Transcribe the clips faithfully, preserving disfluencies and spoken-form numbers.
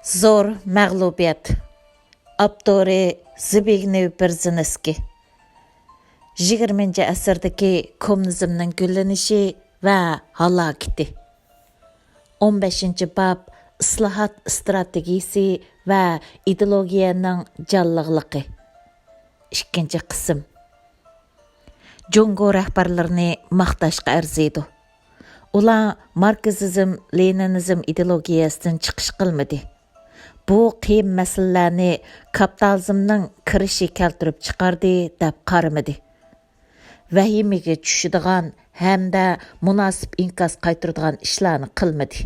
زور مەغلۇبىيەت. ئاپتورى زبىگنېۋ بېرزىنسكىي. يىگىرمىنچى ئەسىردىكى كوممۇنىزمنىڭ گۈللىنىشى ۋە ھالاكىتى. ئون بەشىنچى باب، ئىسلاھات ئىستراتېگىيىسى ۋە ئىدېئولوگىيەنىڭ جانلىقلىقى. ئىككىنچى قىسىم. جۇڭگو رەھبەرلىرىنى ماختاشقا ئەرزىيدۇ. ئۇلار ماركسىزم، لېنىنىزم ئىدېئولوگىيەسىدىن چىقىش قىلمىدى. بۇ قىيىن مەسىلىلەرنى كاپىتالىزمنىڭ كىرىشى كەلتۈرۈپ چىقاردى دەپ قارىمىدى. ۋەھىمىگە چۈشىدىغان ھەمدە مۇناسىپ ئىنكاس قايتۇرىدىغان ئىشلارنى قىلمىدى.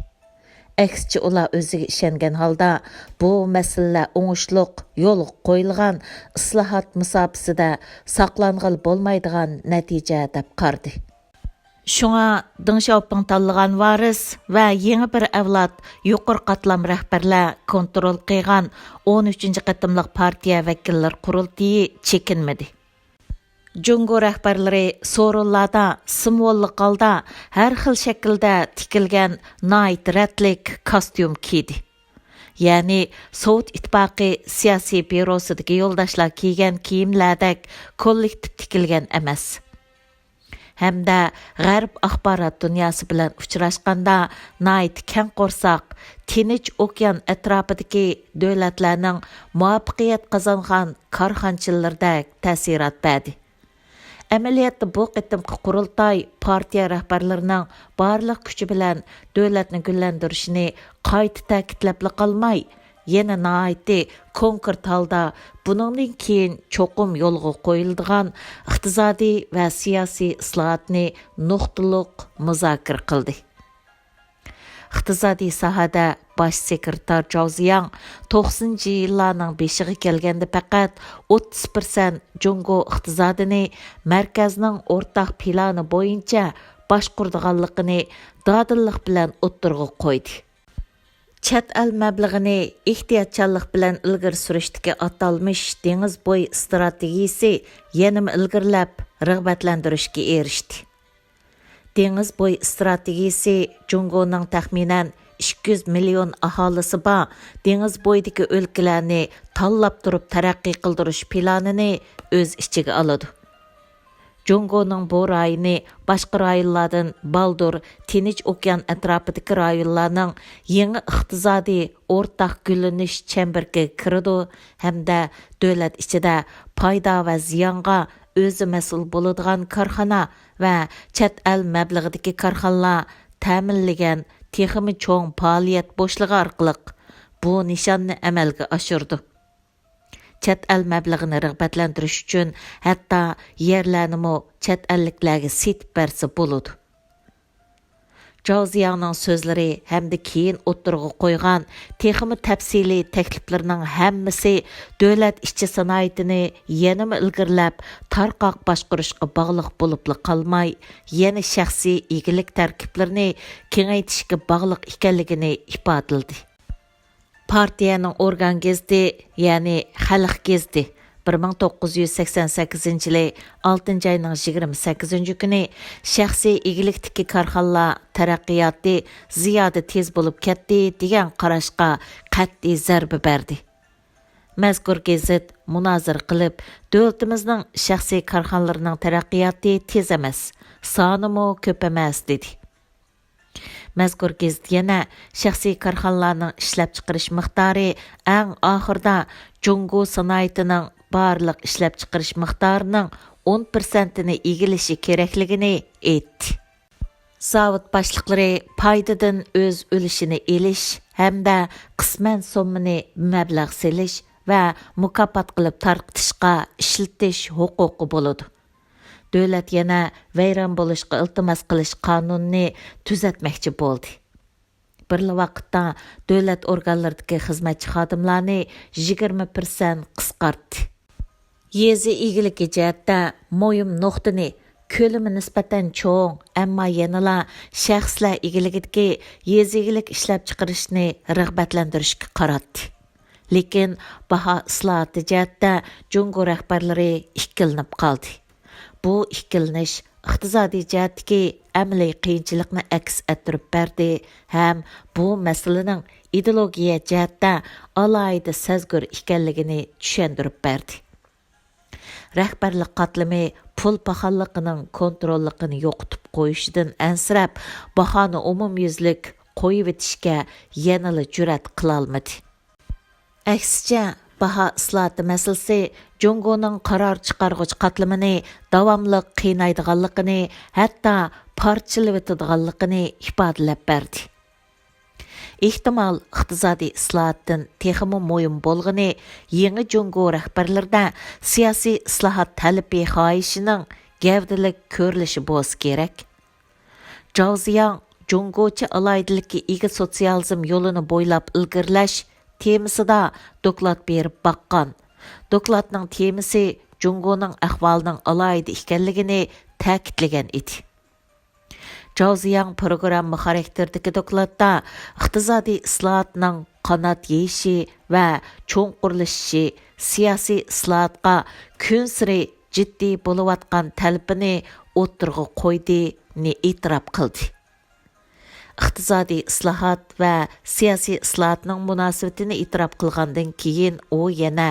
ئەكسىچە، ئۇلار ئۆزىگە ئىشەنگەن ھالدا بۇ مەسىلىلەر ئوڭۇشلۇق يولغا قويۇلغان ئىسلاھات مۇساپىسىدە ساقلانغىلى بولمايدىغان نەتىجە دەپ قارىدى. شۇڭا دېڭ شياۋپىڭ تاللىغان ۋارىس ۋە يېڭى بىر ئەۋلاد يۇقىرى قاتلام رەھبەرلەر كونترول قىلغان ئون ئۈچىنچى قېتىملىق پارتىيە ۋەكىللەر قۇرۇلتىيى چېكىنمىدى. جۇڭگو رەھبەرلىرى سورۇنلاردا سىمۋوللۇق ھالدا ھەر خىل شەكىلدە تىكىلگەن ناھايىتى رەتلىك كاستيۇم كىيدى. يەنى سوۋېت ئىتتىپاقى سىياسىي بيۇروسىدىكى يولداشلار كىيگەن كىيىملەردەك كوللېكتىپ تىكىلگەن ئەمەس. ھەمدە غەرب ئاخبارات دۇنياسى بىلەن ئۇچراشقاندا ناھايىتى كەڭ قورساق، تىنچ ئوكيان ئەتراپىدىكى دۆلەتلەرنىڭ مۇۋەپپەقىيەت قازانغان كارخانىچىلىرىدەك تەسىرات بەردى. ئەمەلىيەتتە بۇ قېتىمقى قۇرۇلتاي پارتىيە رەھبەرلىرىنىڭ بارلىق كۈچى بىلەن دۆلەتنى گۈللەندۈرۈشىنى قايتا تەكىتلەپلا قالماي، يەنە ناھايىتى كونكرېت ھالدا بۇنىڭدىن كېيىن چوقۇم يولغا قويۇلىدىغان ئىقتىسادىي ۋە سىياسىي ئىسلاھاتنى نۇقتىلىق مۇزاكىرە قىلدى. ئىقتىسادىي ساھەدە باش سېكرېتار جاۋ زىياڭ توقسىنىنچى يىللارنىڭ بېشىغا كەلگەندە پەقەت ئوتتۇز پىرسەنت جۇڭگو ئىقتىسادىنى مەركەزنىڭ ئورتاق پىلانى بويىچە باشقۇرىدىغانلىقىنى دادىللىق بىلەن ئوتتۇرىغا قويدى. چەت ئەل مەبلىغىنى ئېھتىياتچانلىق بىلەن ئىلگىرى سۈرۈشتىكى ئاتالمىش دېڭىز بويى ئىستراتېگىيىسى يەنىمۇ ئىلگىرىلەپ، رىغبەتلەندۈرۈشكە ئېرىشتى. دېڭىز بويى ئىستراتېگىيىسى جۇڭگونىڭ تەخمىنەن ئىككى يۈز مىليون ئاھالىسى بار دېڭىز بويىدىكى ئۆلكىلەرنى تاللاپ تۇرۇپ تەرەققىي قىلدۇرۇش پىلانىنى ئۆز ئىچىگە ئالىدۇ. جۇڭگونىڭ بۇ رايونى باشقا رايونلاردىن بالدۇر تىنچ ئوكيان ئەتراپىدىكى رايونلارنىڭ يېڭى ئىقتىسادىي ئورتاق گۈللىنىش چەمبىرىكىگە كىرىدۇ ھەمدە دۆلەت ئىچىدە پايدا ۋە زىيانغا ئۆزى مەسئۇل بولىدىغان كارخانا ۋە چەت ئەل مەبلىغىدىكى كارخانىلار تەمىنلىگەن تېخىمۇ چوڭ پائالىيەت بوشلۇقى ئارقىلىق بۇ نىشاننى ئەمەلگە ئاشۇرىدۇ. چەت ئەل مەبلىغىنى رىغبەتلەندۈرۈش ئۈچۈن ھەتتا يەرلەرنىمۇ چەت ئەللىكلەرگە سېتىپ بەرسە بولىدۇ. جاۋ زىياڭنىڭ سۆزلىرى ھەمدە كېيىن ئوتتۇرىغا قويغان تېخىمۇ تەپسىلىي تەكلىپلىرىنىڭ ھەممىسى دۆلەت ئىچى سانائىتىنى يەنىمۇ ئىلگىرىلەپ، تارقاق باشقۇرۇشقا باغلىق بولۇپلا قالماي، يەنە شەخسىي ئىگىلىك تەركىبلىرىنى كېڭەيتىشكە باغلىق ئىكەنلىكىنى ئىپادىلىدى. پارتىيەنىڭ ئورگان گېزىتى، يەنى خەلق گېزىتى، بىر مىڭ توققۇز يۈز سەكسەن سەككىزىنچى يىلى ئالتىنچى ئاينىڭ يىگىرمە سەككىزىنچى كۈنى شەخسىي ئىگىلىكتىكى كارخانىلار تەرەققىياتى زىيادە تېز بولۇپ كەتتى دېگەن قاراشقا قەتئىي زەربە بەردى. مەزكۇر گېزىت مۇنازىرە قىلىپ، دۆلىتىمىزنىڭ شەخسىي كارخانىلىرىنىڭ تەرەققىياتى تېز ئەمەس، سانىمۇ كۆپ ئەمەس، دېدى. مەزكۇر گېزىت يەنە شەخسىي كارخانىلارنىڭ ئىشلەپچىقىرىش مىقدارى ئەڭ ئاخىرىدا جۇڭگو سانائىتىنىڭ بارلىق ئىشلەپچىقىرىش مىقدارىنىڭ ئون پىرسەنتىنى ئىگىلىشى كېرەكلىكىنى ئېيتتى. زاۋۇت باشلىقلىرى پايدىدىن ئۆز ئۈلۈشىنى ئېلىش ھەمدە قىسمەن سوممىنى مەبلەغ سېلىش ۋە مۇكاپات قىلىپ تارقىتىشقا ئىشلىتىش ھوقۇقى بولىدۇ. دۆلەت يەنە ۋەيران بولۇشقا ئىلتىماس قىلىش قانۇنىنى تۈزەتمەكچى بولدى. بىرلا ۋاقىتتا دۆلەت ئورگانلىرىدىكى خىزمەتچى خادىملارنى يىگىرمە پىرسەنت قىسقارتتى. يېزا ئىگىلىكى جەھەتتە مۇھىم نۇقتىنى كۆلىمى نىسبەتەن چوڭ، ئەمما يەنىلا شەخسلەر ئىگىلىكىدىكى يېزا ئىگىلىك ئىشلەپچىقىرىشنى رىغبەتلەندۈرۈشكە قاراتتى. لېكىن باھا ئىسلاھاتى جەھەتتە جۇڭگو رەھبەرلىرى ئىككىلىنىپ قالدى. بۇ ئىككىلىنىش ئىقتىسادىي جەھەتتىكى ئەمەلىي قىيىنچىلىقنى ئەكس ئەتتۈرۈپ بەردى ھەم بۇ مەسىلىنىڭ ئىدېئولوگىيە جەھەتتە ئالاھىدە سەزگۈر ئىكەنلىكىنى چۈشەندۈرۈپ بەردى. رەھبەرلىك قاتلىمى پۇل پاخاللىقىنىڭ كونتروللۇقىنى يوقىتىپ قويۇشىدىن ئەنسىرەپ، باھانى ئومۇميۈزلۈك قويۇۋېتىشكە يەنىلا جۈرئەت قىلالمىدى. ئەكسىچە، باھا ئىسلاھاتى مەسىلىسى جۇڭگونىڭ قارار چىقارغۇچى قاتلىمىنى داۋاملىق قىينايدىغانلىقىنى، ھەتتا پارچىلىۋېتىدىغانلىقىنى ئىپادىلەپ بەردى. ئېھتىمال، ئىقتىسادىي ئىسلاھاتتىن تېخىمۇ مۇھىم بولغىنى، يېڭى جۇڭگو رەھبەرلىرىدە سىياسىي ئىسلاھات تەلىپى خاھىشىنىڭ گەۋدىلىك كۆرۈلۈشى بولسا كېرەك. جاۋ زىياڭ جۇڭگوچە ئالاھىدىلىككە ئىگە سوتسىيالىزم يولىنى بويلاپ ئىلگىرىلەش تېمىسىدا دوكلات بېرىپ باققان. دوكلاتنىڭ تېمىسى جۇڭگونىڭ ئەھۋالىنىڭ ئالاھىدە ئىكەنلىكىنى تەكىتلىگەن ئىدى. جاۋ زىياڭ پروگرامما خاراكتېرىدىكى دوكلاتتا ئىقتىسادىي ئىسلاھاتنىڭ قانات يېيىشى ۋە چوڭقۇرلىشىشى سىياسىي ئىسلاھاتقا كۈنسېرى جىددىي بولۇۋاتقان تەلىپىنى ئوتتۇرىغا قويدى نى ئېتىراپ قىلدى. ئىقتىسادىي ئىسلاھات ۋە سىياسىي ئىسلاھاتنىڭ مۇناسىۋىتىنى ئېتىراپ قىلغاندىن كېيىن، ئۇ يەنە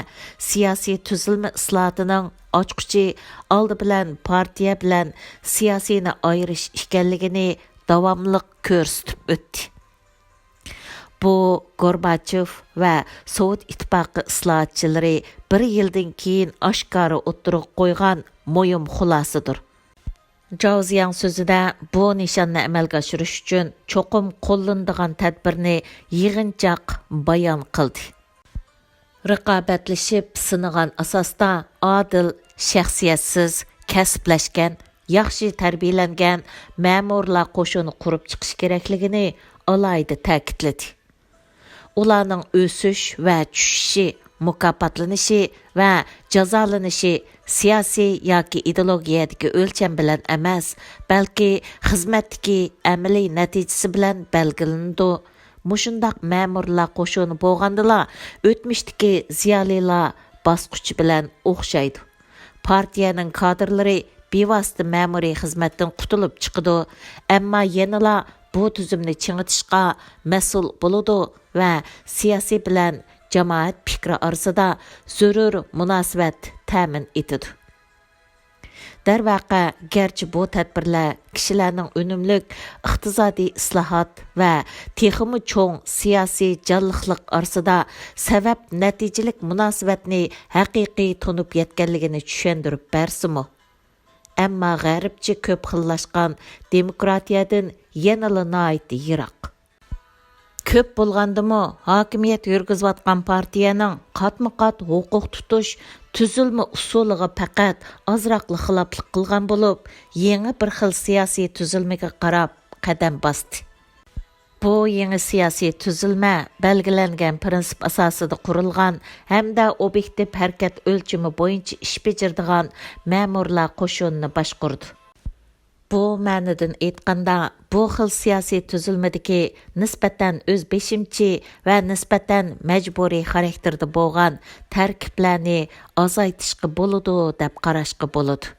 سىياسىي تۈزۈلمە ئىسلاھاتىنىڭ ئاچقۇچى ئالدى بىلەن پارتىيە بىلەن سىياسىينى ئايرىش ئىكەنلىكىنى داۋاملىق كۆرسىتىپ ئۆتتى. بۇ، گورباچېف ۋە سوۋېت ئىتتىپاقى ئىسلاھاتچىلىرى بىر يىلدىن كېيىن ئاشكارا ئوتتۇرىغا قويغان مۇھىم خۇلاسىدۇر. جاۋ زىياڭ سۆزىدە بۇ نىشاننى ئەمەلگە ئاشۇرۇش ئۈچۈن چوقۇم قوللىنىدىغان تەدبىرنى يىغىنچاق بايان قىلدى. رىقابەتلىشىپ سىنىغان ئاساستا ئادىل، شەخسىيەتسىز، كەسىپلەشكەن، ياخشى تەربىيەلەنگەن مەمۇرلار قوشۇنى قۇرۇپ چىقىش كېرەكلىكىنى ئالاھىدە تەكىتلىدى. ئۇلارنىڭ ئۆسۈش ۋە چۈشۈشى، مۇكاپاتلىنىشى ۋە جازالىنىشى سىياسىي ياكى ئىدېئولوگىيەدىكى ئۆلچەم بىلەن ئەمەس، بەلكى خىزمەتتىكى ئەمەلىي نەتىجىسى بىلەن بەلگىلىنىدۇ. مۇشۇنداق مەمۇرلار قوشۇنى بولغاندىلا، ئۆتمۈشتىكى زىيالىيلار باسقۇچى بىلەن ئوخشايدۇ. پارتىيەنىڭ كادىرلىرى بىۋاسىتە مەمۇرىي خىزمەتتىن قۇتۇلۇپ چىقىدۇ، ئەمما يەنىلا بۇ تۈزۈمنى چىڭىتىشقا مەسئۇل بولىدۇ ۋە سىياسىي بىلەن جامائەت پىكرى ئارىسىدا زۆرۈر مۇناسىۋەت تەمىن ئېتىدۇ. دەرۋەقە، گەرچە بۇ تەدبىرلەر كىشىلەرنىڭ ئۈنۈملۈك ئىقتىسادىي ئىسلاھات ۋە تېخىمۇ چوڭ سىياسىي جانلىقلىق ئارىسىدا سەۋەب نەتىجىلىك مۇناسىۋەتنى ھەقىقىي تونۇپ يەتكەنلىكىنى چۈشەندۈرۈپ بەرسىمۇ، ئەمما غەربچە كۆپ خىللاشقان دېموكراتىيەدىن يەنىلا ناھايىتى يىراق. كۆپ بولغاندىمۇ، ھاكىمىيەت يۈرگۈزۈۋاتقان پارتىيەنىڭ قاتمۇ قات ھوقۇق تۇتۇش، تۈزۈلمە ئۇسۇلىغا پەقەت ئازراقلا خىلاپلىق قىلغان بولۇپ، يېڭى بىر خىل سىياسىي تۈزۈلمىگە قاراپ قەدەم باستى. بۇ يېڭى سىياسىي تۈزۈلمە بەلگىلەنگەن پىرىنسىپ ئاساسىدا قۇرۇلغان ھەمدە ئوبيېكتىپ ھەرىكەت ئۆلچىمى بويىچە ئىش بېجىرىدىغان مەمۇرلار قوشۇنىنى باشقۇرىدۇ. بۇ مەنىدىن ئېيتقاندا، بۇ خىل سىياسىي تۈزۈلمىدىكى نىسبەتەن ئۆز بېشىمچى ۋە نىسبەتەن مەجبۇرىي خاراكتېردا بولغان تەركىبلەرنى ئازايتىشقا بولىدۇ، دەپ قاراشقا بولىدۇ.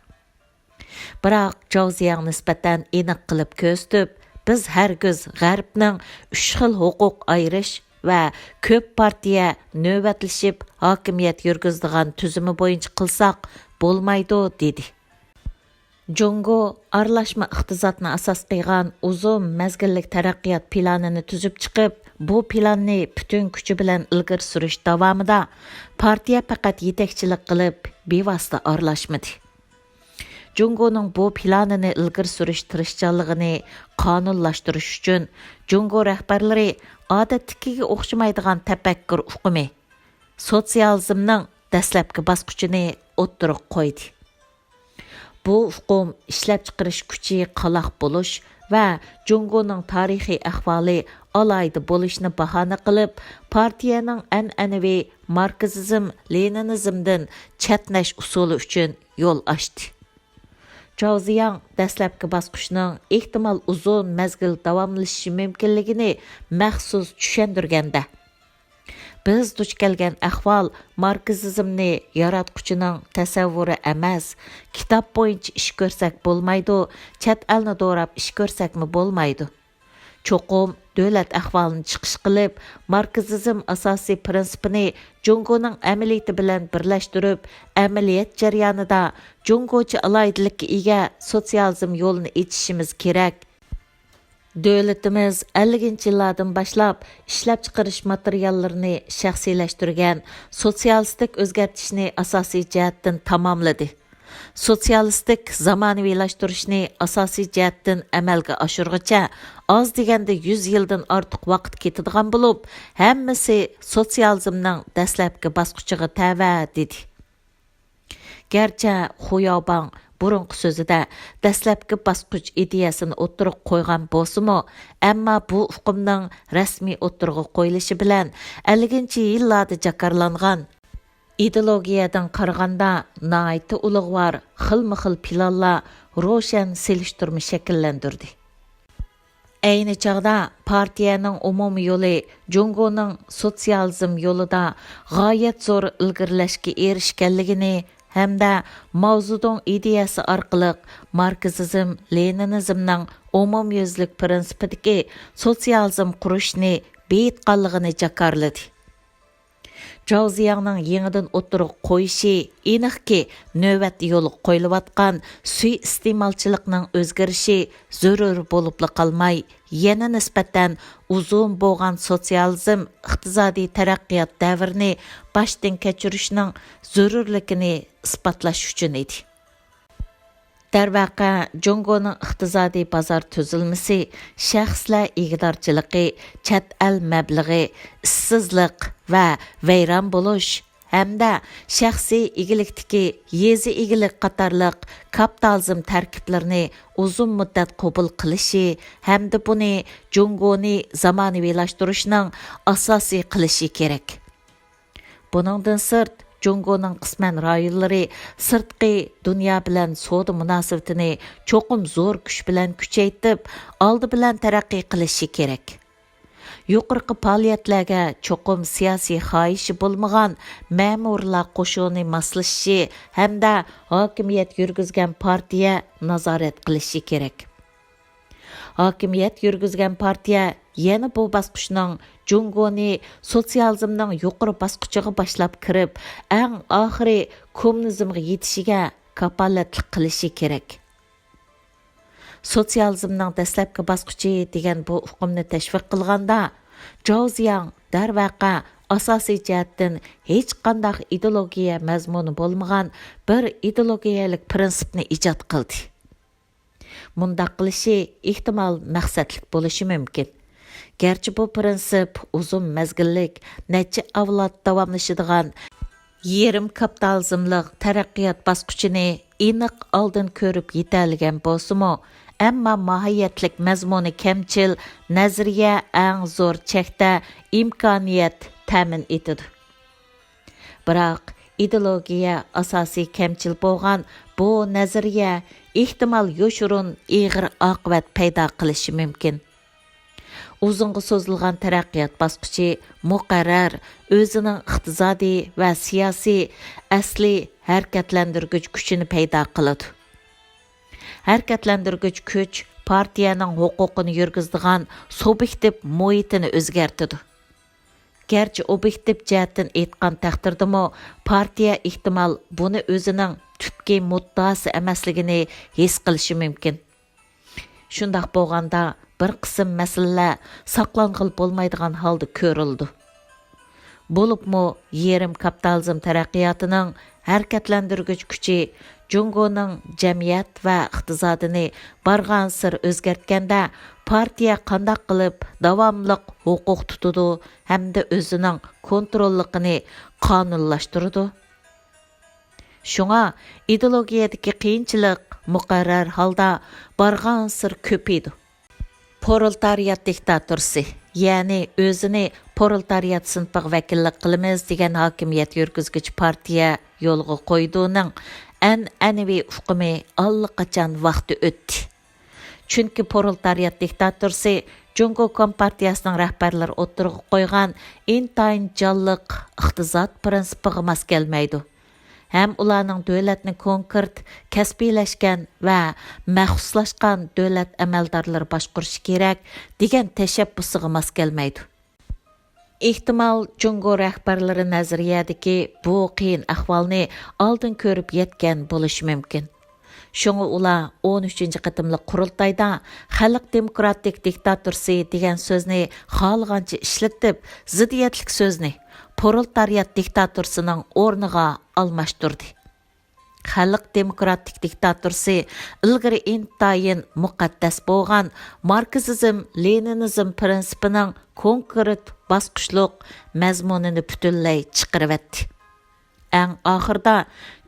بىراق، جاۋ زىياڭ نىسبەتەن ئېنىق قىلىپ كۆرسىتىپ، بىز ھەرگىز غەربنىڭ ئۈچ خىل ھوقۇق ئايرىش ۋە كۆپ پارتىيە نۆۋەتلىشىپ ھاكىمىيەت يۈرگۈزىدىغان تۈزۈمى بويىچە قىلساق بولمايدۇ، دېدى. جۇڭگو ئارىلاشما ئىقتىسادنى ئاساس قىلغان ئۇزۇن مەزگىللىك تەرەققىيات پىلانىنى تۈزۈپ چىقىپ، بۇ پىلاننى پۈتۈن كۈچى بىلەن ئىلگىرى سۈرۈش داۋامىدا پارتىيە پەقەت يېتەكچىلىك قىلىپ، بىۋاسىتە ئارىلاشمىدى. جۇڭگونىڭ بۇ پىلانىنى ئىلگىرى سۈرۈش تىرىشچانلىقىنى قانۇنلاشتۇرۇش ئۈچۈن، جۇڭگو رەھبەرلىرى ئادەتتىكىگە ئوخشىمايدىغان تەپەككۇر ئۇقۇمى، سوتسىيالىزمنىڭ دەسلەپكى باسقۇچىنى ئوتتۇرىغا قويدى. بۇ ئۇقۇم ئىشلەپچىقىرىش كۈچى قالاق بولۇش ۋە جۇڭگونىڭ تارىخىي ئەھۋالى ئالاھىدە بولۇشنى باھانە قىلىپ، پارتىيەنىڭ ئەنئەنىۋى ماركسىزم، لېنىنىزمدىن چەتنەش ئۇسۇلى ئۈچۈن يول ئاچتى. جاۋ زىياڭ دەسلەپكى باسقۇچنىڭ ئېھتىمال ئۇزۇن مەزگىل داۋاملىشىشى مۇمكىنلىكىنى مەخسۇس چۈشەندۈرگەندە، بىز دۇچ كەلگەن ئەھۋال ماركسىزمنى ياراتقۇچىنىڭ تەسەۋۋۇرى ئەمەس. كىتاب بويىچە ئىش كۆرسەك بولمايدۇ، چەت ئەلنى دوراپ ئىش كۆرسەكمۇ بولمايدۇ. چوقۇم دۆلەت ئەھۋالىنى چىقىش قىلىپ، ماركسىزم ئاساسىي پىرىنسىپىنى جۇڭگونىڭ ئەمەلىيىتى بىلەن بىرلەشتۈرۈپ، ئەمەلىيەت جەريانىدا جۇڭگوچە ئالاھىدىلىككە ئىگە سوتسىيالىزم يولىنى ئېچىشىمىز كېرەك. دۆلىتىمىز ئەللىكىنچى يىللاردىن باشلاپ ئىشلەپچىقىرىش ماتېرىياللىرىنى شەخسىيلەشتۈرگەن سوتسىيالىستىك ئۆزگەرتىشنى ئاساسىي جەھەتتىن تاماملىدى. سوتسىيالىستىك زامانىۋىلاشتۇرۇشنى ئاساسىي جەھەتتىن ئەمەلگە ئاشۇرغۇچە ئاز دېگەندە يۈز يىلدىن ئارتۇق ۋاقىت كېتىدىغان بولۇپ، ھەممىسى سوتسىيالىزمنىڭ دەسلەپكى باسقۇچىغا تەۋە، دېدى. گەرچە خۇياۋباڭ بۇرۇنقى سۆزىدە دەسلەپكى باسقۇچ ئىدىيەسىنى ئوتتۇرىغا قويغان بولسىمۇ، ئەمما بۇ ئۇقۇمنىڭ رەسمىي ئوتتۇرىغا قويۇلۇشى بىلەن ئەللىكىنچى يىللاردا جاكارلانغان ئىدېئولوگىيەدىن قارىغاندا ناھايىتى ئۇلۇغۋار خىلمۇ خىل پىلانلار روشەن سېلىشتۇرما شەكىللەندۈردى. ئەينى چاغدا پارتىيەنىڭ ئومۇمىي يولى جۇڭگونىڭ سوتسىيالىزم يولىدا غايەت زور ئىلگىرىلەشكە ئېرىشكەنلىكىنى ھەمدە ماۋزېدۇڭ ئىدىيەسى ئارقىلىق ماركسىزم، لېنىنىزمنىڭ ئومۇميۈزلۈك پىرىنسىپىدىكى سوتسىيالىزم قۇرۇشنى بېيىتقانلىقىنى جاكارلىدى. جاۋ زىياڭنىڭ يېڭىدىن ئوتتۇرىغا قويۇشى ئېنىقكى، نۆۋەتتە يولغا قويۇلۇۋاتقان سۇيىئىستېمالچىلىقنىڭ ئۆزگىرىشى زۆرۈر بولۇپلا قالماي، يەنە نىسبەتەن ئۇزۇن بولغان سوتسىيالىزم ئىقتىسادىي تەرەققىيات دەۋرىنى باشتىن كەچۈرۈشنىڭ زۆرۈرلۈكىنى ئىسپاتلاش ئۈچۈن ئىدى. دەرۋەقە، جۇڭگونىڭ ئىقتىسادىي بازار تۈزۈلمىسى، شەخسلەر ئىگىدارچىلىقى، چەت ئەل مەبلىغى، ئىشسىزلىق ۋە ۋەيران بولۇش ھەمدە شەخسىي ئىگىلىكتىكى يېزا ئىگىلىك قاتارلىق كاپىتالىزم تەركىبلىرىنى ئۇزۇن مۇددەت قوبۇل قىلىشى ھەمدە بۇنى جۇڭگونى زامانىۋىلاشتۇرۇشنىڭ ئاساسى قىلىشى كېرەك. بۇنىڭدىن سىرت، جۇڭگونىڭ قىسمەن رايونلىرى سىرتقى دۇنيا بىلەن سودا مۇناسىۋىتىنى چوقۇم زور كۈچ بىلەن كۈچەيتىپ، ئالدى بىلەن تەرەققىي قىلىشى كېرەك. يۇقىرىقى پائالىيەتلەرگە چوقۇم سىياسىي خاھىشى بولمىغان مەمۇرلار قوشۇنى ماسلىشىشى ھەمدە ھاكىمىيەت يۈرگۈزگەن پارتىيە نازارەت قىلىشى كېرەك. ھاكىمىيەت يۈرگۈزگەن پارتىيە يەنە بۇ باسقۇچنىڭ جۇڭگونى سوتسىيالىزمنىڭ يۇقىرى باسقۇچىغا باشلاپ كىرىپ، ئەڭ ئاخىرى كوممۇنىزمغا يېتىشىگە كاپالەتلىك قىلىشى كېرەك. سوتسىيالىزمنىڭ دەسلەپكى باسقۇچى دېگەن بۇ ئۇقۇمنى تەشۋىق قىلغاندا، جاۋ زىياڭ، دەرۋەقە، ئاساسىي جەھەتتىن ھېچقانداق ئىدېئولوگىيە مەزمۇنى بولمىغان بىر ئىدېئولوگىيەلىك پىرىنسىپنى ئىجاد قىلدى. مۇنداق قىلىشى ئېھتىمال مەقسەتلىك بولۇشى مۇمكىن. گەرچە بۇ پىرىنسىپ ئۇزۇن مەزگىللىك، نەچچە ئەۋلاد داۋاملىشىدىغان يېرىم كاپىتالىزملىق تەرەققىيات باسقۇچىنى ئېنىق ئالدىن كۆرۈپ يېتەلىگەن بولسىمۇ، ئەمما ماھىيەتلىك مەزمۇنى كەمچىل نەزەرىيە ئەڭ زور چەكتە ئىمكانىيەت تەمىن ئېتىدۇ. بىراق، ئىدېئولوگىيە ئاساسى كەمچىل بولغان بۇ نەزەرىيە ئېھتىمال يوشۇرۇن ئېغىر ئاقىۋەت پەيدا قىلىشى مۇمكىن. ئۇزۇنغا سوزۇلغان تەرەققىيات باسقۇچى مۇقەررەر ئۆزىنىڭ ئىقتىسادىي ۋە سىياسىي ئەسلىي ھەرىكەتلەندۈرگۈچ كۈچىنى پەيدا قىلىدۇ. ھەرىكەتلەندۈرگۈچ كۈچ پارتىيەنىڭ ھوقۇقىنى يۈرگۈزىدىغان سۇبيېكتىپ مۇھىتىنى ئۆزگەرتىدۇ. گەرچە ئوبيېكتىپ جەھەتتىن ئېيتقان تەقدىردىمۇ، پارتىيە ئېھتىمال بۇنى ئۆزىنىڭ تۈپكى مۇددىئاسى ئەمەسلىكىنى ھېس قىلىشى مۇمكىن. شۇنداق بولغاندا، بىر قىسىم مەسىلىلەر ساقلانغىلى بولمايدىغان ھالدا كۆرۈلىدۇ. بولۇپمۇ يېرىم كاپىتالىزم تەرەققىياتىنىڭ ھەرىكەتلەندۈرگۈچ كۈچى جۇڭگونىڭ جەمئىيەت ۋە ئىقتىسادىنى بارغانسېرى ئۆزگەرتكەندە، پارتىيە قانداق قىلىپ داۋاملىق ھوقۇق تۇتىدۇ ھەمدە ئۆزىنىڭ كونتروللۇقىنى قانۇنلاشتۇرىدۇ؟ شۇڭا ئىدېئولوگىيەدىكى قىيىنچىلىق مۇقەررەر ھالدا بارغانسېرى كۆپىيىدۇ. پرولېتارىيات دىكتاتورىسى، يەنى ئۆزىنى پرولېتارىيات سىنىپىغا ۋەكىللىك قىلىمىز دېگەن ھاكىمىيەت يۈرگۈزگۈچى پارتىيە يولغا قويىدۇنىڭ ئەنئەنىۋى ئۇقۇمى ئاللىقاچان ۋاقتى ئۆتتى. چۈنكى پرولېتارىيات دىكتاتورىسى جۇڭگو كومپارتىيەسىنىڭ رەھبەرلىرى ئوتتۇرىغا قويغان ئىنتايىن جانلىق ئىقتىساد پىرىنسىپىغا ماس كەلمەيدۇ. ھەم ئۇلارنىڭ دۆلەتنى كونكرېت، كەسپىيلەشكەن ۋە مەخسۇسلاشقان دۆلەت ئەمەلدارلىرى باشقۇرۇشى كېرەك دېگەن تەشەببۇسىغا ماس كەلمەيدۇ. ئېھتىمال، جۇڭگو رەھبەرلىرى نەزەرىيەدىكى بۇ قىيىن ئەھۋالنى ئالدىن كۆرۈپ يەتكەن بولۇشى مۇمكىن. شۇڭا ئۇلار ئون ئۈچىنچى قېتىملىق قۇرۇلتايدا خەلق دېموكراتىك دىكتاتورىسى دېگەن سۆزنى خالىغانچە ئىشلىتىپ، زىددىيەتلىك سۆزنى پرولېتارىيات دىكتاتورىسىنىڭ ئورنىغا ئالماشتۇردى. خەلق دېموكراتىك دىكتاتورىسى ئىلگىرى ئىنتايىن مۇقەددەس بولغان ماركسىزم، لېنىنىزم پىرىنسىپىنىڭ كونكرېت باسقۇچلۇق مەزمۇنىنى پۈتۈنلەي چىقىرىۋەتتى. ئەڭ ئاخىرىدا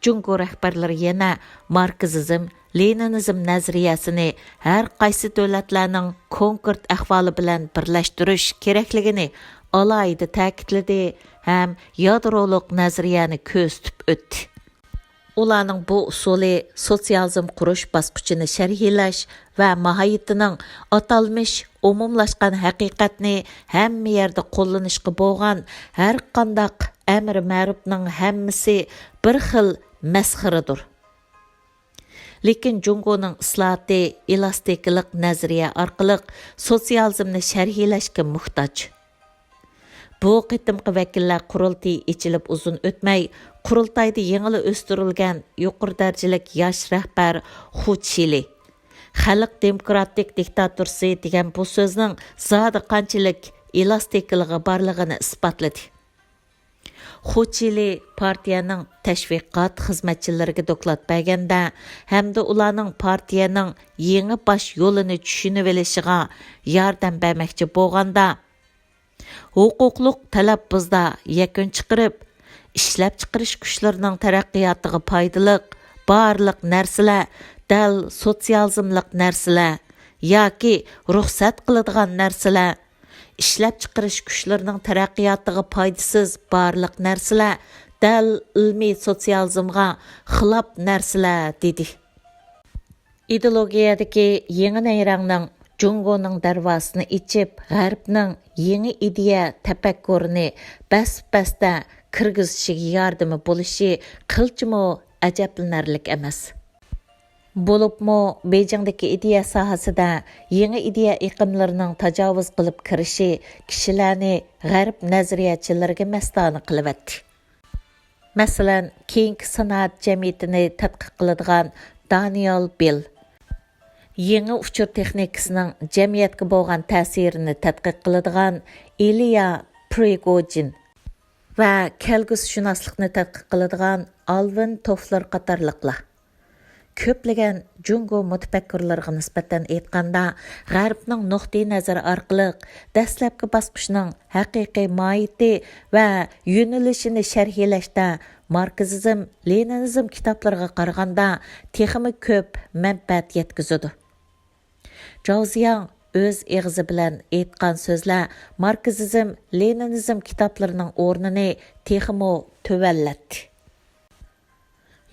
جۇڭگو رەھبەرلىرى يەنە ماركسىزم، لېنىنىزم نەزەرىيەسىنى ھەر قايسى دۆلەتلەرنىڭ كونكرېت ئەھۋالى بىلەن بىرلەشتۈرۈش كېرەكلىكىنى ئالاھىدە تەكىتلىدى ھەم يادرولۇق نەزەرىيەنى كۆرسىتىپ ئۆتتى. ئۇلارنىڭ بۇ ئۇسۇلى سوتسىيالىزم قۇرۇش باسقۇچىنى شەرھلەش ۋە ماھىيىتىنىڭ ئاتالمىش ئومۇملاشقان ھەقىقەتنى ھەممە يەردە قوللىنىشقا بولغان ھەرقانداق ئەمرى مەرۇپنىڭ ھەممىسى بىر خىل مەسخىرىدۇر. لېكىن جۇڭگونىڭ ئىسلاھاتى ئېلاستىكىلىق نەزەرىيە ئارقىلىق سوتسىيالىزمنى شەرھلەشكە موھتاج. بۇ قېتىمقى ۋەكىللەر قۇرۇلتىيى ئېچىلىپ ئۇزۇن ئۆتمەي، قۇرۇلتايدا يېڭىلا ئۆستۈرۈلگەن يۇقىرى دەرىجىلىك ياش رەھبەر خۇ چىلى خەلق دېموكراتىك دىكتاتورىسى دېگەن بۇ سۆزنىڭ زادى قانچىلىك ئېلاستىكىلىقى بارلىقىنى ئىسپاتلىدى. خۇ چىلى پارتىيەنىڭ تەشۋىقات خىزمەتچىلىرىگە دوكلات بەرگەندە ھەمدە ئۇلارنىڭ پارتىيەنىڭ يېڭى باش يولىنى چۈشىنىۋېلىشىغا ياردەم بەرمەكچى بولغاندا، ھوقۇقلۇق تەلەپپۇزدا يەكۈن چىقىرىپ، ئىشلەپچىقىرىش كۈچلىرىنىڭ تەرەققىياتىغا پايدىلىق بارلىق نەرسىلەر دەل سوتسىيالىزملىق نەرسىلەر ياكى رۇخسەت قىلىدىغان نەرسىلەر، ئىشلەپچىقىرىش كۈچلىرىنىڭ تەرەققىياتىغا پايدىسىز بارلىق نەرسىلەر دەل ئىلمىي سوتسىيالىزمغا خىلاپ نەرسىلەر، دېدى. ئىدېئولوگىيەدىكى يېڭى نەيرەڭنىڭ جۇڭگونىڭ دەرۋازىسىنى ئېچىپ، غەربنىڭ يېڭى ئىدىيە تەپەككۇرىنى بەس-بەستە كىرگۈزۈشىگە ياردىمى بولۇشى قىلچىمۇ ئەجەبلىنەرلىك ئەمەس. بولۇپمۇ بېيجىڭدىكى ئىدىيە ساھەسىدە يېڭى ئىدىيە ئېقىملىرىنىڭ تاجاۋۇز قىلىپ كىرىشى كىشىلەرنى غەرب نەزەرىيەچىلىرىگە مەستانە قىلىۋەتتى. مەسىلەن، كېيىنكى سانائەت جەمئىيىتىنى تەتقىق قىلىدىغان دانىيال بىل، يېڭى ئۇچۇر تېخنىكىسىنىڭ جەمئىيەتكە بولغان تەسىرىنى تەتقىق قىلىدىغان ئىليا پرىگوجىن ۋە كەلگۈسىشۇناسلىقنى تەتقىق قىلىدىغان ئالۋىن توفلېر قاتارلىقلار. كۆپلىگەن جۇڭگو مۇتەپەككۇرلىرىغا نىسبەتەن ئېيتقاندا، غەربنىڭ نۇقتىئىنەزىرى ئارقىلىق دەسلەپكى باسقۇچنىڭ ھەقىقىي ماھىيىتى ۋە يۆنىلىشىنى شەرھلەشتە ماركسىزم، لېنىنىزم كىتابلىرىغا قارىغاندا تېخىمۇ كۆپ مەنپەئەت يەتكۈزىدۇ. جاۋزياڭ ئۆز ئېغىزى بىلەن ئېيتقان سۆزلەر ماركسىزم، لېنىنىزم كىتابلىرىنىڭ ئورنىنى تېخىمۇ تۆۋەنلەتتى.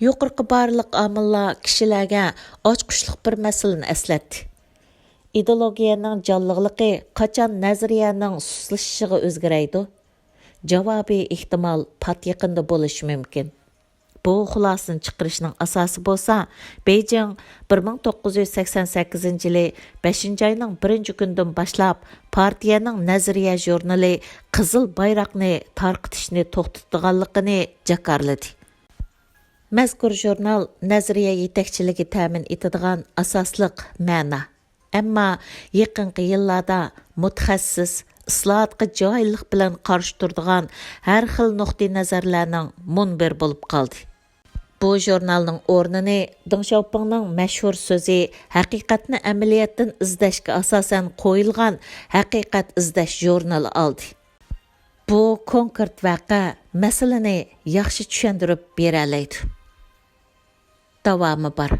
يۇقىرىقى بارلىق ئامىللار كىشىلەرگە ئاچقۇچلۇق بىر مەسىلىنى ئەسلەتتى. ئىدېئولوگىيەنىڭ جانلىقلىقى قاچان نەزەرىيەنىڭ سۇسلىشىشىغا ئۆزگىرەيدۇ؟ جاۋابى ئېھتىمال پات يېقىندا بولۇشى مۇمكىن. بۇ خۇلاسىنى چىقىرىشنىڭ ئاساسى بولسا، بېيجىڭ بىر مىڭ توققۇز يۈز سەكسەن سەككىزىنچى يىلى بەشىنچى ئاينىڭ بىرىنچى كۈنىدىن باشلاپ پارتىيەنىڭ نەزەرىيە ژۇرنىلى قىزىل بايراقنى تارقىتىشنى توختىتىدىغانلىقىنى جاكارلىدى. مەزكۇر ژۇرنال نەزەرىيە يېتەكچىلىكى تەمىن ئېتىدىغان ئاساسلىق مەنا. ئەمما يېقىنقى يىللاردا مۇتەخەسسىس، ئىسلاھاتقا جاھىللىق بىلەن قارشى تۇرىدىغان ھەر خىل نۇقتىئىنەزەرلەرنىڭ مۇنبىرى بولۇپ قالدى. بۇ ژۇرنالنىڭ ئورنىنى دېڭ شياۋپىڭنىڭ مەشھۇر سۆزى، ھەقىقەتنى ئەمەلىيەتتىن ئىزدەشكە ئاساسەن قويۇلغان ھەقىقەت ئىزدەش ژۇرنىلى ئالدى. بۇ كونكرېت ۋەقە مەسىلىنى ياخشى چۈشەندۈرۈپ بېرەلەيدۇ. داۋامى بار.